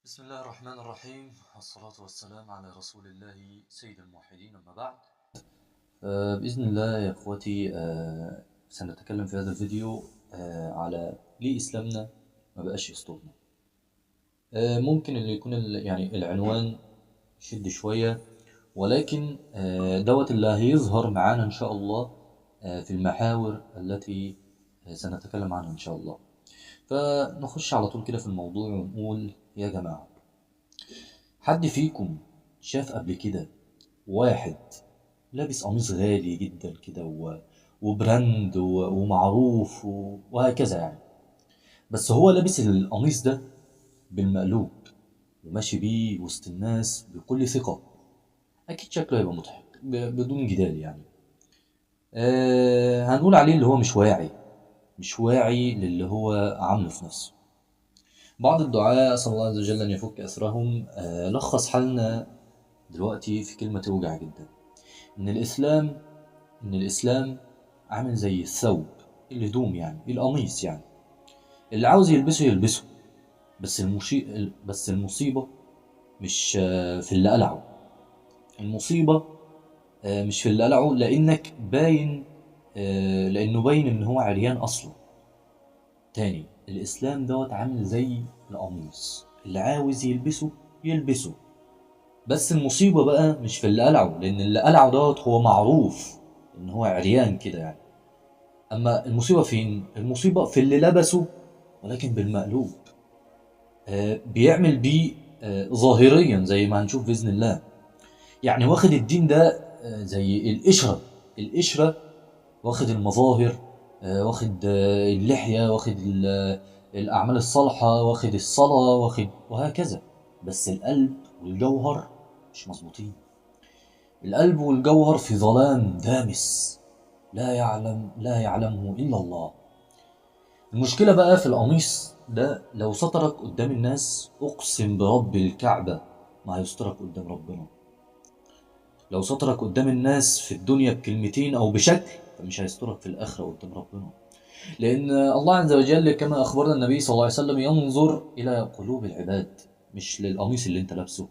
بسم الله الرحمن الرحيم، والصلاة والسلام على رسول الله سيد الموحدين، أما بعد. بإذن الله يا إخوتي، سنتكلم في هذا الفيديو على ليه إسلامنا ما بقاش يسترنا. ممكن اللي يكون يعني العنوان يشد شوية، ولكن دوت اللي هيظهر معانا إن شاء الله في المحاور التي سنتكلم عنها إن شاء الله. فنخش على طول كده في الموضوع ونقول يا جماعة، حد فيكم شاف قبل كده واحد لابس قميص غالي جدا كده وبراند ومعروف وهكذا يعني، بس هو لابس القميص ده بالمقلوب وماشي بيه وسط الناس بكل ثقة؟ أكيد شكله هيبقى مضحك بدون جدال يعني. هنقول عليه اللي هو مش واعي، مش واعي للي هو عامله في نفسه. بعض الدعاء أسأل الله عز وجل أن يفك أسرهم لخص حالنا دلوقتي في كلمة توجع جدا، إن الإسلام عامل زي الثوب، الهدوم يعني، القميص يعني، اللي عاوز يلبسه يلبسه، بس المصيبة مش في اللي قلعه. المصيبة مش في اللي قلعه، لأنك باين، لأنه باين إن هو عريان أصلا. تاني، الإسلام دوت عامل زي القميص، اللي عاوز يلبسه يلبسه، بس المصيبة بقى مش في اللي قلعه، لأن اللي قلعه دوت هو معروف إن هو عريان كده يعني. أما المصيبة فين؟ المصيبة في اللي لبسه ولكن بالمقلوب، بيعمل بيه ظاهريا زي ما هنشوف بإذن الله. يعني واخد الدين ده زي القشرة، القشرة واخد المظاهر، واخد اللحية، واخد الأعمال الصالحة، واخد الصلاة، واخد وهكذا، بس القلب والجوهر مش مظبوطين. القلب والجوهر في ظلام دامس لا يعلمه إلا الله. المشكلة بقى في القميص ده، لو سترك قدام الناس أقسم برب الكعبة ما هيسترك قدام ربنا. لو سترك قدام الناس في الدنيا بكلمتين أو بشكل، فمش هيسترك في الآخرة قدام ربنا، لأن الله عز وجل كما أخبرنا النبي صلى الله عليه وسلم ينظر إلى قلوب العباد، مش للقميص اللي انت لابسه.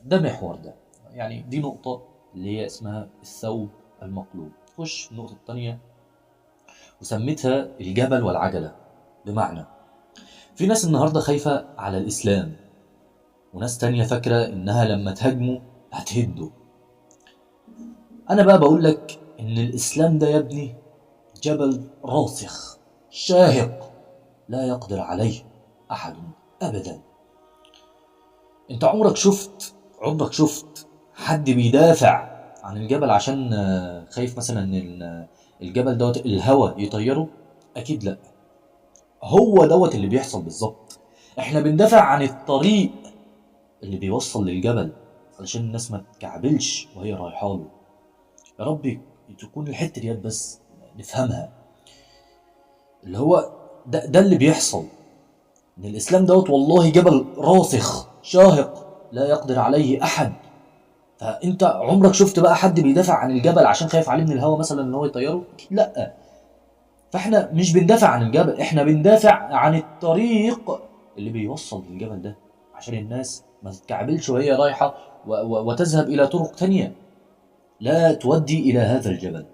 ده محور ده، يعني دي نقطة اللي هي اسمها الثوب المقلوب. خش النقطة الثانية وسميتها الجبل والعجلة. بمعنى في ناس النهاردة خايفة على الإسلام، وناس تانية فاكرة إنها لما تهاجمه هتهده. أنا بقى بقول لك إن الإسلام ده يا ابني جبل راسخ شاهق لا يقدر عليه أحد أبدا. أنت عمرك شفت حد بيدافع عن الجبل عشان خايف مثلا إن الجبل دوت الهوى يطيره؟ أكيد لأ. هو دوت اللي بيحصل بالظبط. إحنا بندافع عن الطريق اللي بيوصل للجبل علشان الناس ما تكعبلش وهي رايحة له. يا ربي تكون الحتة ديت بس نفهمها، اللي هو ده اللي بيحصل، إن الإسلام دوت والله جبل راسخ شاهق لا يقدر عليه أحد. فأنت عمرك شفت بقى حد بيدافع عن الجبل عشان خايف عليه من الهوا مثلا إن هو يطيره؟ لأ. فإحنا مش بندافع عن الجبل، إحنا بندافع عن الطريق اللي بيوصل للجبل ده عشان الناس ما تتكعبلش وهي رايحة وتذهب إلى طرق تانية لا تودي إلى هذا الجبل.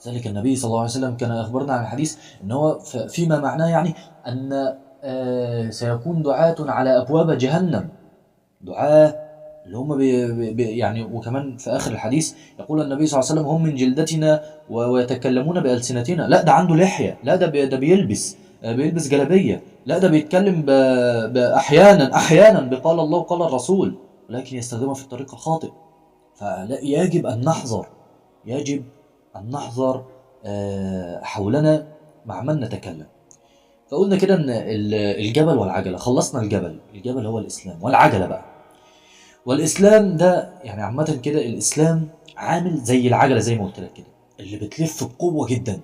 ذلك النبي صلى الله عليه وسلم كان أخبرنا عن الحديث إن هو فيما معناه يعني أن سيكون دعاة على أبواب جهنم، دعاة اللي هم بي يعني. وكمان في آخر الحديث يقول النبي صلى الله عليه وسلم هم من جلدتنا ويتكلمون بألسنتنا. لا ده عنده لحية، لا ده بيلبس جلابية، لا ده بيتكلم أحيانا بقال الله وقال الرسول، ولكن يستخدمها في الطريق الخاطئ. فلا يجب أن نحذر، يجب أن نحذر حولنا مع من نتكلم. فقلنا كده أن الجبل والعجلة، خلصنا الجبل، الجبل هو الإسلام، والعجلة بقى. والإسلام ده يعني عامة كده الإسلام عامل زي العجلة زي ما قلت لك كده، اللي بتلف بقوة جدا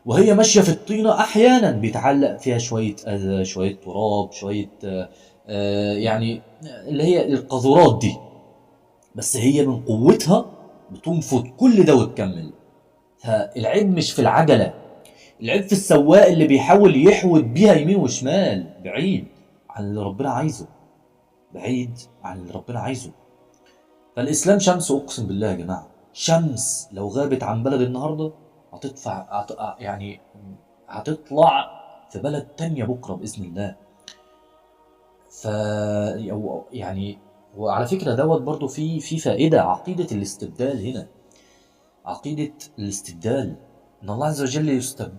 وهي ماشية في الطينة. أحيانا بيتعلق فيها شوية أذى، شوية تراب، شوية يعني اللي هي القاذورات دي، بس هي من قوتها بتنفض كل ده وتكمل. فالعيب مش في العجلة، العيب في السواق اللي بيحاول يحود بيها يمين وشمال بعيد عن اللي ربنا عايزه، بعيد عن اللي ربنا عايزه. فالإسلام شمس، أقسم بالله يا جماعة، شمس لو غابت عن بلد النهاردة هتطفع، يعني هتطلع في بلد تانية بكرة بإذن الله. ف يعني وعلى فكرة دوت برضو في فائدة، عقيدة الاستبدال هنا، عقيدة الاستبدال إن الله عز وجل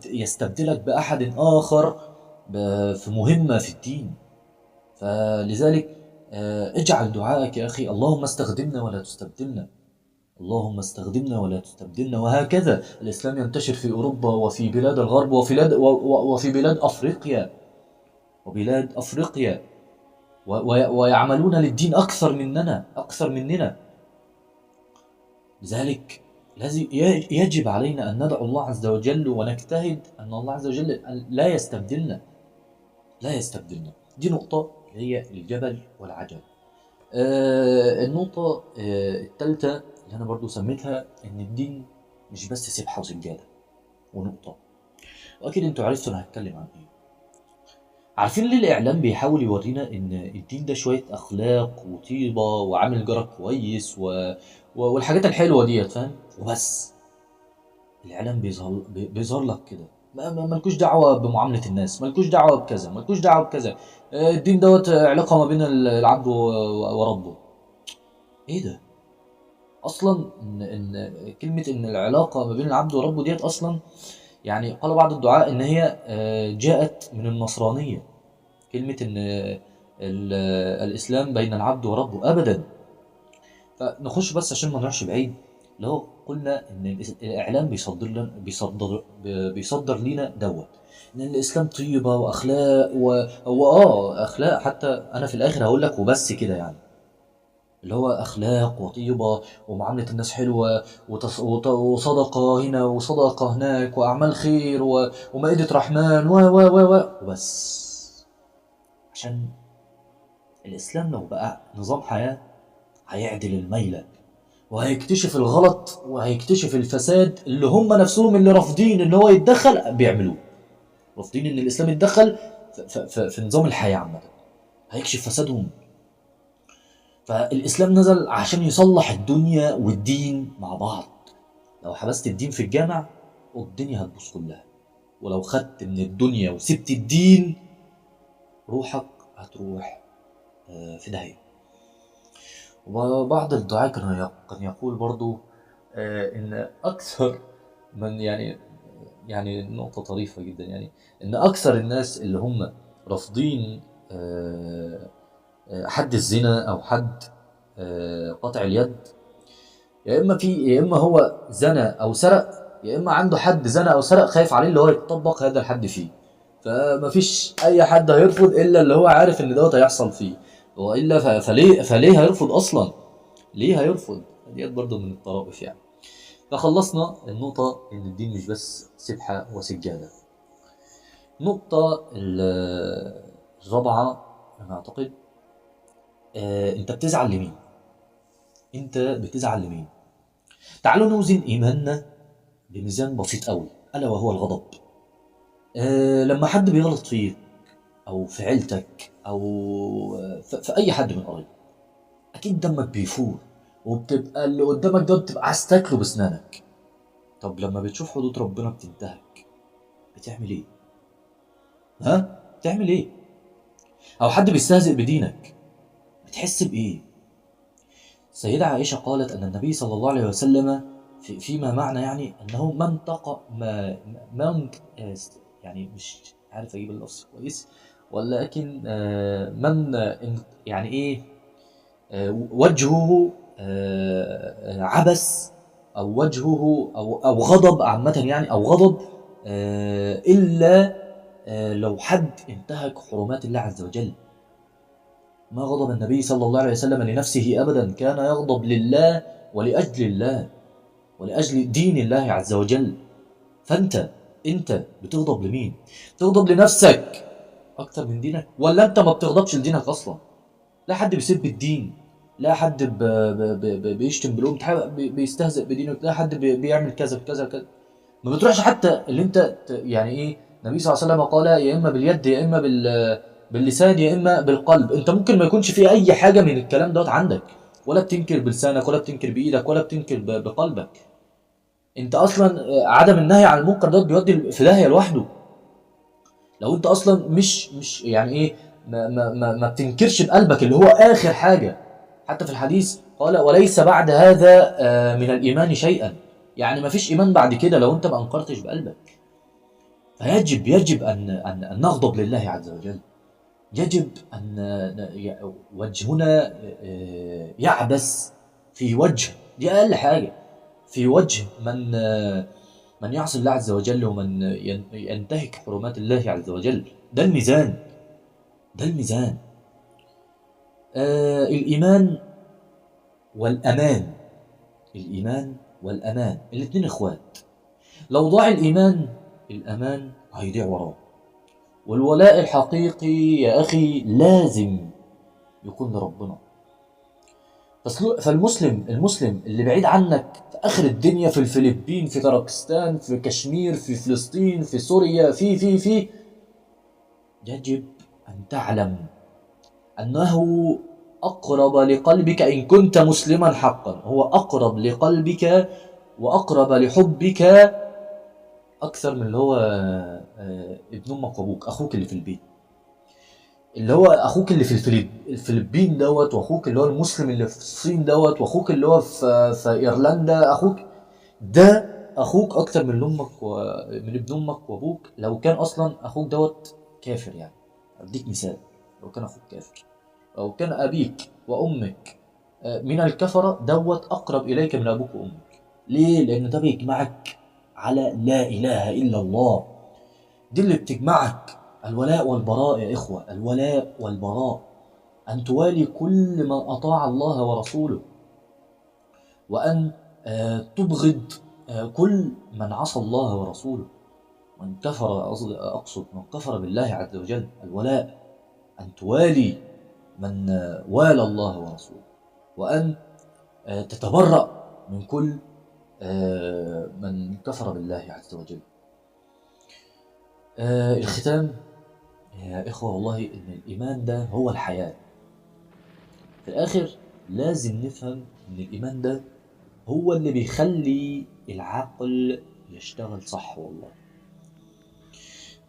يستبدلك بأحد آخر في مهمة في الدين. فلذلك اجعل دعائك يا أخي اللهم استخدمنا ولا تستبدلنا، اللهم استخدمنا ولا تستبدلنا. وهكذا الإسلام ينتشر في أوروبا وفي بلاد الغرب وفي بلاد أفريقيا وبلاد أفريقيا، ويعملون للدين أكثر مننا. لذلك لازم يجب علينا أن ندعو الله عز وجل ونجتهد أن الله عز وجل لا يستبدلنا، لا يستبدلنا. دي نقطة اللي هي الجبل والعجل. النقطة الثالثة اللي أنا برضو سميتها إن الدين مش بس سبحة وسجادة ونقطة. وأكيد أنتوا عرفتوا أنا هتكلم عن إيه. عارفين ليه الإعلام بيحاول يورينا إن الدين ده شوية أخلاق وطيبة وعامل جارك كويس والحاجات الحلوة ديت، فاهم؟ وبس الإعلام بيظهر لك كده، مالكوش دعوة بمعاملة الناس، مالكوش دعوة بكذا، مالكوش دعوة بكذا، الدين دوت علاقة ما بين العبد وربه. إيه ده؟ أصلا إن كلمة إن العلاقة ما بين العبد وربه ديت أصلا، يعني قال بعض الدعاء إن هي جاءت من النصرانية، كلمة إن الإسلام بين العبد وربه أبدا. فنخش بس عشان ما نروحش بعيد، لو قلنا إن الإعلام بيصدر لنا دوت إن الإسلام طيبة وأخلاق هو أخلاق، حتى أنا في الآخر هقول لك وبس كده، يعني اللي هو أخلاق وطيبة ومعاملة الناس حلوة وصدقة هنا وصدقة هناك وأعمال خير ومائدة رحمن و و و و وبس. عشان الإسلام لو بقى نظام حياة هيعدل الميلة وهيكتشف الغلط وهيكتشف الفساد اللي هم نفسهم اللي رافضين إن هو يتدخل بيعملوه، رافضين إن الإسلام يتدخل في نظام الحياة عامة، هيكشف فسادهم. فالإسلام نزل عشان يصلح الدنيا والدين مع بعض. لو حبست الدين في الجامع الدنيا هتبوظ كلها، ولو خدت من الدنيا وسبت الدين روحك هتروح في داهية. وبعض الدعاة كان يقول برضو إن أكثر من يعني نقطة طريفة جدا، يعني إن أكثر الناس اللي هم رافضين حد الزنا او حد قطع اليد، يا اما هو زنى او سرق، يا اما عنده حد زنى او سرق خايف عليه اللي هو يتطبق هذا الحد فيه. فما فيش اي حد هيرفض الا اللي هو عارف ان دوت هيحصل فيه، والا فليه هيرفض اصلا؟ ليه هيرفض؟ ديت برضه من الطرائف يعني. فخلصنا النقطة ان الدين مش بس سبحة وسجادة. النقطة الرابعة انا اعتقد، انت بتزعل لمين؟ انت بتزعل لمين؟ تعالوا نوزن ايماننا بميزان بسيط قوي، الا وهو الغضب. لما حد بيغلط فيك او في عيلتك او في اي حد من قرايبك، اكيد دمك بيفور وبتبقى اللي قدامك ده بتبقى عايز تاكله بسنانك. طب لما بتشوف حدود ربنا بتنتهك بتعمل ايه؟ ها؟ بتعمل ايه؟ او حد بيستهزئ بدينك بتحس بإيه؟ السيدة عائشة قالت أن النبي صلى الله عليه وسلم فيما معنى يعني أنه منطق ما يعني مش عارف أجيب اللفظ كويس، ولكن من يعني إيه وجهه عبس أو وجهه أو غضب عامة، يعني أو غضب إلا لو حد انتهك حرمات الله عز وجل. ما غضب النبي صلى الله عليه وسلم لنفسه أبدا، كان يغضب لله ولأجل الله ولأجل دين الله عز وجل. فأنت بتغضب لمين؟ بتغضب لنفسك أكتر من دينك، ولا أنت ما بتغضبش لدينك أصلا؟ لا حد بيسب الدين، لا حد بيشتم بالأم، بيستهزئ بدينك، لا حد بيعمل كذا كذا كذا. ما بتروحش حتى اللي أنت يعني إيه، النبي صلى الله عليه وسلم قال يا إما باليد يا إما باللسان يا إما بالقلب. أنت ممكن ما يكونش في أي حاجة من الكلام دوت عندك، ولا بتنكر بلسانك ولا بتنكر بإيدك ولا بتنكر بقلبك. أنت أصلا عدم النهي عن المنكر دوت بيودي في داهية لوحده. لو أنت أصلا مش يعني إيه ما بتنكرش بقلبك اللي هو آخر حاجة. حتى في الحديث قال وليس بعد هذا من الإيمان شيئا، يعني ما فيش إيمان بعد كده لو أنت ما أنكرتش بقلبك. فيجب يجب أن نغضب لله عز وجل، يجب أن وجهنا يعبس في وجه، دي أقل حاجة، في وجه من يعصي الله عز وجل ومن ينتهك حرمات الله عز وجل. ده الميزان، ده الميزان. الإيمان والأمان، الإيمان والأمان الاثنين إخوات. لو ضاع الإيمان الأمان هيضيع وراه. والولاء الحقيقي يا أخي لازم يكون لربنا. فالمسلم المسلم اللي بعيد عنك في آخر الدنيا، في الفلبين، في تركستان، في كشمير، في فلسطين، في سوريا، في في في يجب أن تعلم أنه أقرب لقلبك إن كنت مسلما حقا، هو أقرب لقلبك وأقرب لحبك أكثر من اللي هو ابن أمك وأبوك، أخوك اللي في البيت، اللي هو أخوك اللي في الفلبين دوت، وأخوك اللي هو المسلم اللي في الصين دوت، وأخوك اللي هو في إيرلندا، أخوك ده أخوك أكثر من أمك ومن ابن أمك وأبوك. لو كان أصلا أخوك دوت كافر، يعني أديك مثال، لو كان أخوك كافر أو كان أبيك وأمك من الكفرة، دوت أقرب إليك من أبوك وأمك. ليه؟ لأن ده بيجمعك على لا إله إلا الله. دي اللي بتجمعك، الولاء والبراء يا إخوة، الولاء والبراء، أن توالي كل ما أطاع الله ورسوله، وأن تبغض كل من عصى الله ورسوله، من كفر، أقصد من كفر بالله عز وجل. الولاء أن توالي من والى الله ورسوله، وأن تتبرأ من كل من كفر بالله عز وجل. الختام يا إخوة، والله إن الإيمان ده هو الحياة. في الآخر لازم نفهم إن الإيمان ده هو اللي بيخلي العقل يشتغل صح. والله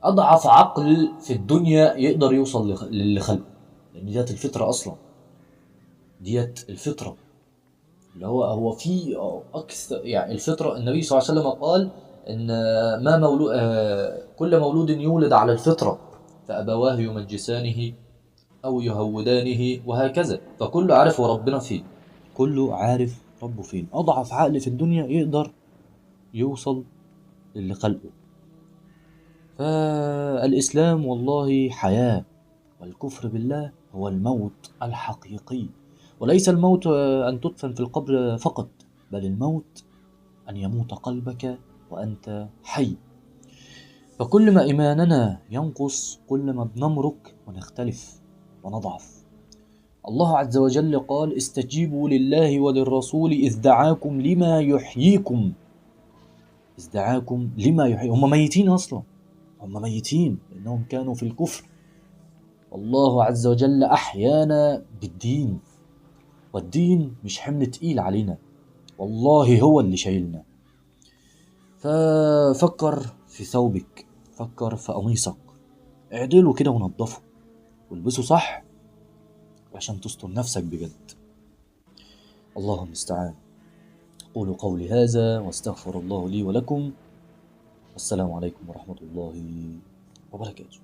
أضعف عقل في الدنيا يقدر يوصل للي خلقه، لأن ديت الفطرة أصلا، ديت الفطرة اللي هو في أكثر، يعني الفطرة. النبي صلى الله عليه وسلم قال إن ما مولود، كل مولود يولد على الفطرة، فأبواه يمجسانه أو يهودانه وهكذا. فكله عارف وربنا فين، كله عارف ربه فين. أضعف عقل في الدنيا يقدر يوصل للي خلقه. فالإسلام والله حياة، والكفر بالله هو الموت الحقيقي. وليس الموت أن تدفن في القبر فقط، بل الموت أن يموت قلبك وأنت حي. فكل ما إيماننا ينقص كل ما بنمرك ونختلف ونضعف. الله عز وجل قال استجيبوا لله وللرسول إذ دعاكم لما يحييكم. إذ دعاكم لما يحييكم، هم ميتين أصلا، هم ميتين لأنهم كانوا في الكفر. الله عز وجل أحيانا بالدين، والدين مش حمل تقيل علينا، والله هو اللي شايلنا. ففكر في ثوبك، فكر في قميصك، اعدله كده ونظفه والبسه صح عشان تستر نفسك بجد. الله المستعان. قولوا قولي هذا واستغفر الله لي ولكم، والسلام عليكم ورحمة الله وبركاته.